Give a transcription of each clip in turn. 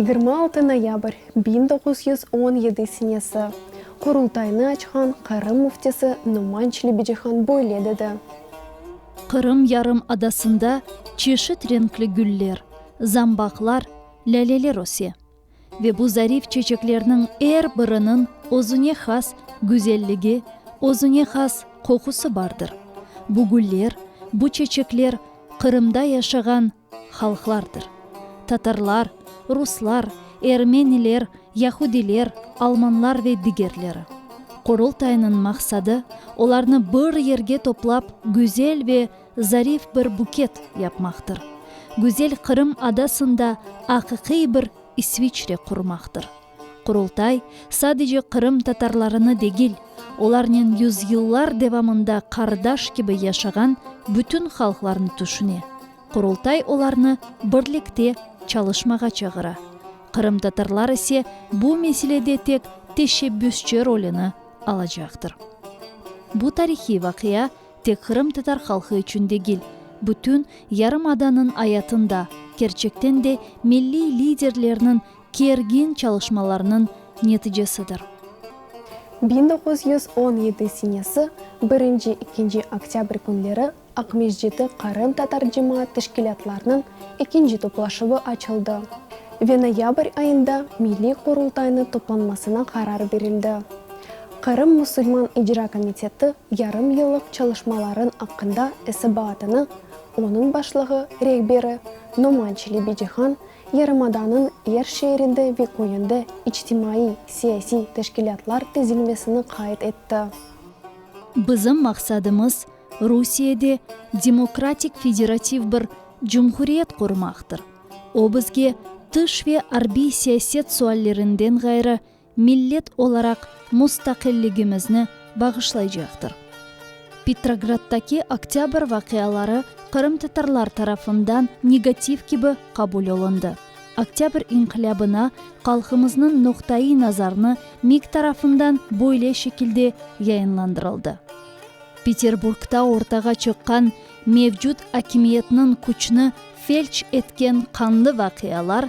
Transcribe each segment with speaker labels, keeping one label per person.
Speaker 1: 26 noyabr 1917 senesi Qurultaynı açqan Qırım müftisi Noman Çelebicihan böyle dedi.
Speaker 2: Qırım yarımadasında çeşit renkli güller, zambaqlar, lâleler öse. Ve bu zarif çeçeklerniñ er biriniñ özüne has güzelligi, özüne has qoqusı bardır. Bu güller, bu çeçekler Qırımda yaşağan halqlardır. Tatarlar, ruslar, ermeniler, yahudiler, almanlar ve digerleri. Qurultaynıñ maqsadı, olarnı bir yerge toplap güzel ve zarif bir buket yapmaqtır. Güzel Qırım adasında aqiqiy bir İsviçre qurmaqtır. Qurultay sadece Qırım tatarlarını degil, olarnen yüzyıllar devamında qardaş kibi yaşağan bütün halqlarnı tüşüne. Qurultay olarnı birlikte çalışmağa çağıra. Qırımtatarlar ise bu meselede tek teşebbüsçi rolüni alacaqtır. Bu tarihiy vaqia tek qırımtatar halqı içün degil, bütün yarımadanıñ ayatında, kerçekten de milliy liderlerniñ kergin çalışmalarınıñ neticesidir.
Speaker 1: 1917 senesi birinci-ikinci oktâbr künleri Aqmescitte qırımtatar cemaat teşkilâtlarınıñ ekinci toplaşuvı açıldı ve noyabr ayında Milliy Qurultaynı toplanmasına qarar berildi. Qırım musulman icra komiteti yarım yıllıq çalışmalarıñ aqqında esabaatını onıñ başlığı, rehberi, Noman Çelebicihan yarımadanıñ er şeerinde ve köyünde içtimaiy-siyasiy teşkilâtlar tizilmesini qayd etti.
Speaker 2: Bizim maqsadımız, Rusiyede demokratik federativ bir cumhuriyet qurmaqtır. O bizge tış ve arbiy siyaset suallerinden ğayrı millet olaraq mustaqilligimizni bağışlaycaqtır. Petrograddaki oktâbr vaqiaları qırımtatarlar tarafından negativ kibi qabul olundı. Oktâbr inqilâbına halqımıznıñ noqtaiy nazarını MİK tarafından böyle şekilde yayınlandırıldı. Peterburgda ortağa çıqqan mevcut akimiyetniñ küçni felç etken qanlı vaqialar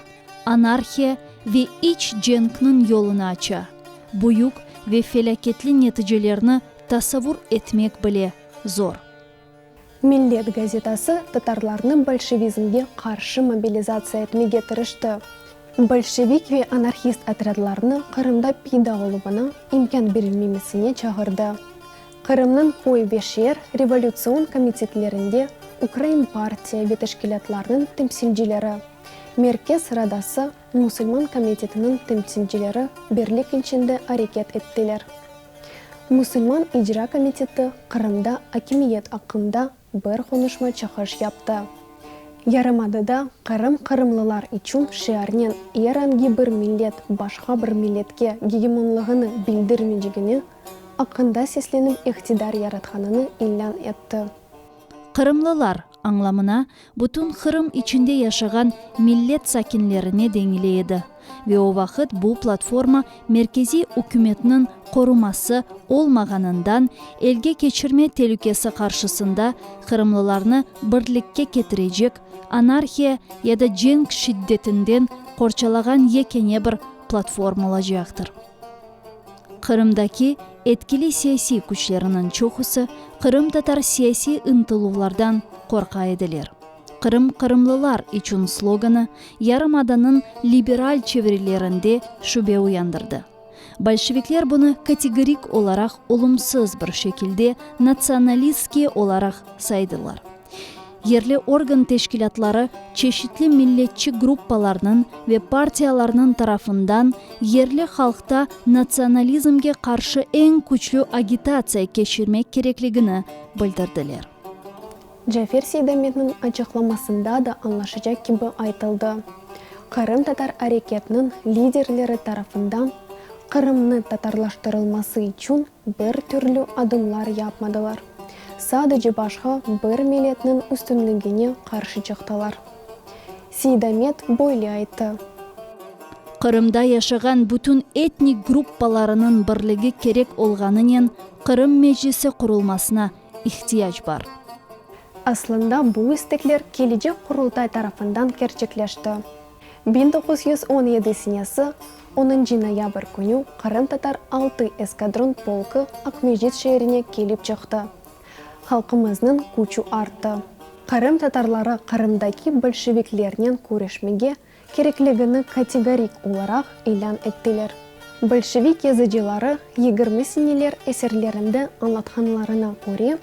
Speaker 2: anarhiya ve iç cenkniñ yolunı aça, büyük ve felâketli neticelerni tasavvur etmek bile zor.
Speaker 1: Millet gazetası tatarlarnı bolşevizmge qarşı mobilizatsiya etmege tırıştı. Bolşevik ve anarhist otrâdlarnı Qırımda peyda oluvına imkân berilmemesine çağırdı. Qırımnıñ köy ve şeer revolütsion komitetlerinde ukrain partiya ve teşkilâtlarnıñ temsilcileri, Merkez Radası musulman komitetiniñ temsilcileri birlik içinde areket ettiler. Musulman icra komiteti Qırımda akimiyet aqqında bir qonuşma çıqış yaptı. Yarımadada Qırım qırımlılar içün şiarnen er angi bir millet başqa bir milletke gegemonlığını bildirmeycegine aqqında seslenip iqtidar yaratqanını ilân etti.
Speaker 2: Qırımlılar añlamına bütün Qırım içinde yaşağan millet sakinlerine deñile edi ve o vaqıt bu platforma merkeziy ükümetniñ qoruması olmağanından elge keçirme telükesi qarşısında qırımlılarnı birlikke ketirecek, anarhiya ya da cenk şiddetinden qorçalağan yekâne bir platforma olacaqtır. Qırımdaki etkili siyasiy küçleriniñ çoqusı qırımtatar siyasiy ıntıluvlardan qorqa ediler. Qırım qırımlılar içün sloganı yarımadanıñ liberal çevrelerinde şübe uyandırdı. Bolşevikler bunı kategorik olaraq olumsız bir şekilde natsionalistskiy olaraq saydılar. Yerli organ teşkilâtları çeşitli milletçi gruppalarnıñ ve partiyalarnıñ tarafından yerli halqta natsionalizmge qarşı eñ küçlü agitatsiya keçirmek kerekligini bildirdiler.
Speaker 1: Cafer Seydametniñ açıqlamasında da añlaşacaq kibi aytıldı, Qırımtatar areketniñ liderleri tarafından Qırımnı tatarlaştırılması içün bir türlü adımlar yapmadılar, sadece başqa bir milletniñ üstünligine qarşı çıqtılar. Seydamet böyle ayttı.
Speaker 2: Qırımda yaşağan bütün etnik gruppalarınıñ birligi kerek olğanınen Qırım Meclisi qurulmasına ihtiyac bar.
Speaker 1: Aslında bu istekler kelecek Qurultay tarafından kerçekleşti. 1917 senesi onuncı noyabr künü qırımtatar altı eskadron polkı Aqmescit şeerine kelip çıqtı. Halqımıznıñ küçü arttı. Qırımtatarları Qırımdaki bolşeviklernen küreşmege kerekligini kategorik olaraq ilân ettiler. Bolşevik yazıcıları 20 seneler eserlerinde añlatqanlarına köre,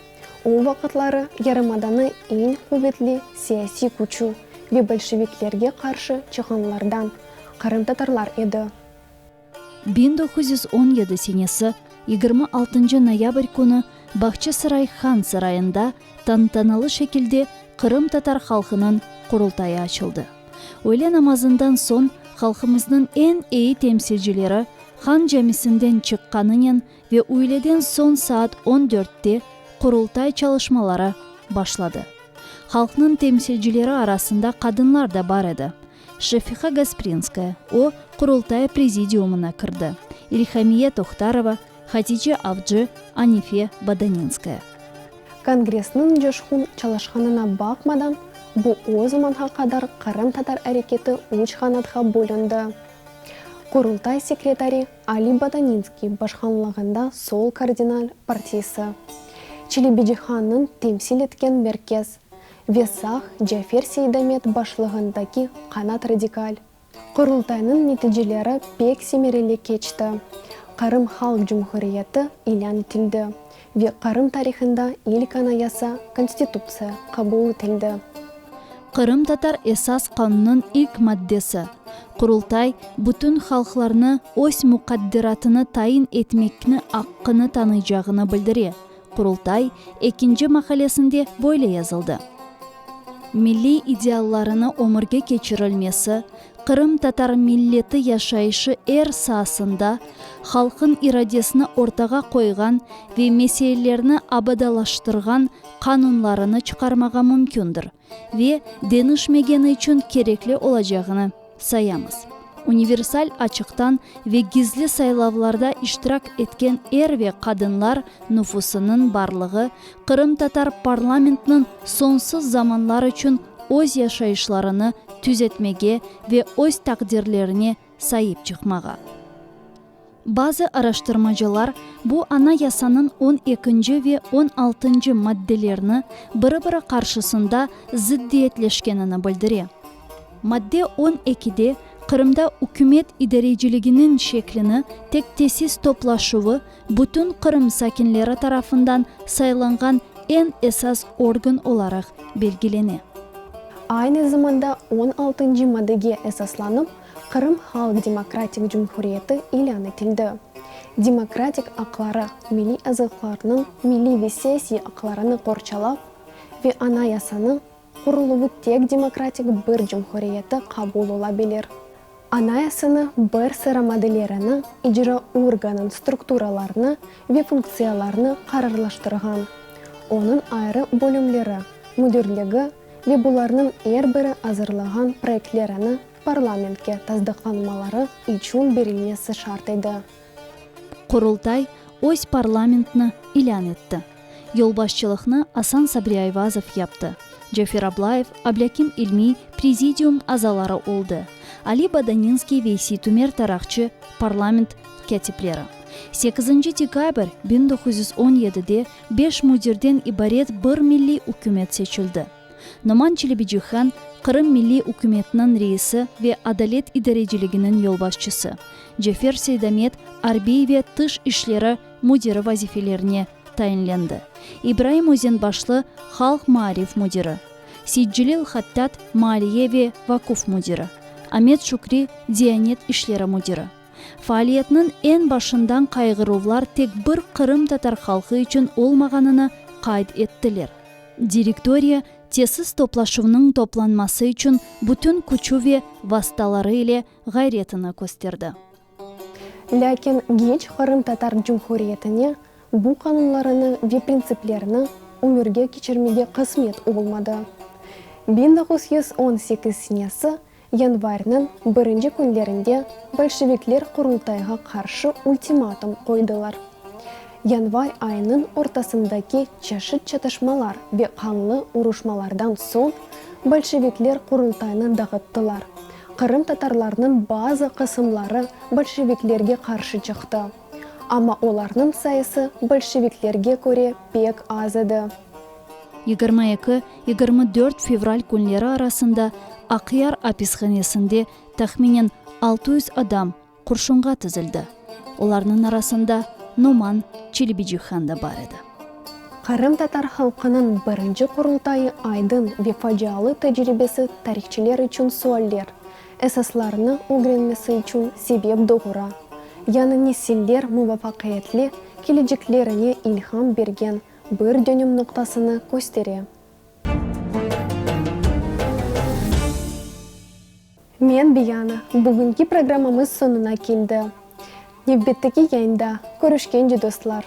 Speaker 1: o vaqıtları yarımadanı eñ quvetli siyasiy küçü ve bolşeviklerge qarşı çıqqanlardan qırımtatarlar edi.
Speaker 2: 1917 senesi 26 noyabr künü Bağçasaray Han sarayında tantanalı şekilde Qırımtatar halqınıñ Qurultayı açıldı. Öyle namazından soñ halqımıznıñ eñ eyi temsilcileri Han camisinden çıqqanınen ve üyleden soñ saat on dörtte Qurultay çalışmaları başladı. Halqnıñ temsilcileri arasında qadınlar da bar edi. Şefiqa Gasprinskaya, o, Qurultay prezidiumına kirdi, İlhamiye Tohtarova, Hatice Avcı, Anife Bodaninskaya.
Speaker 1: Kongressniñ coşqun çalışqanına baqmadan, bu o zamanğa qadar qırımtatar areketi üç qanatqa bölündi. Qurultay sekretari Ali Bodaninskiy başqanlığında Sol kardinal partiyası, Çelebicihannıñ temsil etken Merkez ve sağ Cafer Seydamet başlığındaki Qanat radikal. Qurultaynıñ neticeleri pek semereli keçti, Qırım Halq Cumhuriyeti ilân etildi ve Qırım tarihında ilk Anayasa, Konstitutsiya, qabul etildi.
Speaker 2: Qırımtatar Esas Qanunıñ ilk maddesi, Qurultay bütün halqlarnı öz muqadderatını tayin etmekni aqqını tanıycağını bildire. Qurultay ekinci maqalesinde böyle yazıldı, Milliy ideallarını ömürge keçirilmesi, qırımtatar milleti yaşayışı er saasında halqıñ iradesini ortağa qoyğan ve meselelerni abadalaştırğan qanunlarını çıqarmağa mümkündir ve deñişmegeni içün kerekli olacağını sayamız. Universal açıqtan ve gizli saylavlarda iştirak etken er ve qadınlar nufusınıñ barlığı qırımtatar parlamentniñ soñsuz zamanlar içün öz yaşayışlarını tüzetmege ve öz taqdirlerine saip çıqmağa. Bazı araştırmacılar bu Anayasanıñ on ekinci ve on altıncı maddelerini biri-biri qarşısında zıddiyetleşkenini bildire. Madde on ekide Qırımda ükümet idareciliginiñ şeklini tek tesis toplaşuvı bütün Qırım sakinleri tarafından saylanğan eñ esas organ olaraq belgilene.
Speaker 1: Aynı zamanda on altıncı maddege esaslanıp, Qırım Halq Demokratik Cumhuriyeti ilân etildi. Demokratik aqları, milliy azlıqlarnıñ milliy ve siyasiy aqlarını qorçalav ve Anayasanıñ quruluvı tek demokratik bir cumhuriyeti qabul olabilir. Anayasanı bir sıra maddelerini, icra organıñ strukturalarını ve funktsiyalarını qararlaştırğan, onıñ ayrı bölümleri, müdirligi ve bularnıñ er biri azırlağan proyektlerini parlamentke tasdıqlanmaları içün berilmesi şart edi.
Speaker 2: Qurultay öz parlamentni ilân etti. Yolbaşçılıqnı Asan Sabri Ayvazov yaptı. Cafer Ablayev, Ablâkim İlmiy prezidium azaları oldı. Ali Bodaninskiy ve Seytumer Taraqçı parlament kâtipleri. Sekizinci dekabr 1917-de beş müdirden ibaret bir milliy ükümet seçildi. Noman Çelebicihan, Qırım Milliy ükümetiniñ reisi ve adalet idareciliginiñ yolbaşçısı, Cafer Seydamet arbiy ve tış işleri müdiri vazifelerine tayinlendi, İbraim Özenbaşlı halq maarif müdiri, Seytcelil Hattat maliye ve vakuf müdiri, Amet Şükri diyanet işleri müdiri. Faaliyetniñ eñ başından qayğıruvlar tek bir qırımtatar halqı içün olmağanını qayd ettiler. Direktoriya, tesis toplaşuvnıñ toplanması içün bütün küçü ve vastaları ile ğayretini kösterdi.
Speaker 1: Lâkin genç Qırımtatar Cumhuriyetine bu qanunlarını ve printsiplerini ömürge keçirmege qısmet olmadı. 1918 senesi yanvarniñ birinci künlerinde bolşevikler Qurultayğa qarşı ultimatum qoydılar. Yanvar ayınıñ ortasındaki çeşit çatışmalar ve qanlı uruşmalardan soñ bolşevikler Qurultaynı dağıttılar. Qırımtatarlarnıñ bazı qısımları bolşeviklerge qarşı çıqtı. Amma olarnıñ sayısı bolşeviklerge köre pek az edi.
Speaker 2: 22, 24 fevral künleri arasında Aqyar apishanesinde tahminen 600 adam qurşunğa tizildi. Olarnıñ arasında Noman Çelebicihan da bar edi.
Speaker 1: Qırımtatar halqınıñ birinci Qurultayı aydın ve facialı tecribesi tarihçiler içün sualler, esaslarını ögrenmesi içün sebep doğura, yañı nesiller muvafaqiyetli keleceklerine ilham bergen bir dönüm noqtasını köstere. Men Biyana, bugünki programmamız soñuna keldi. Nevbetteki yayında körüşkence, dostlar!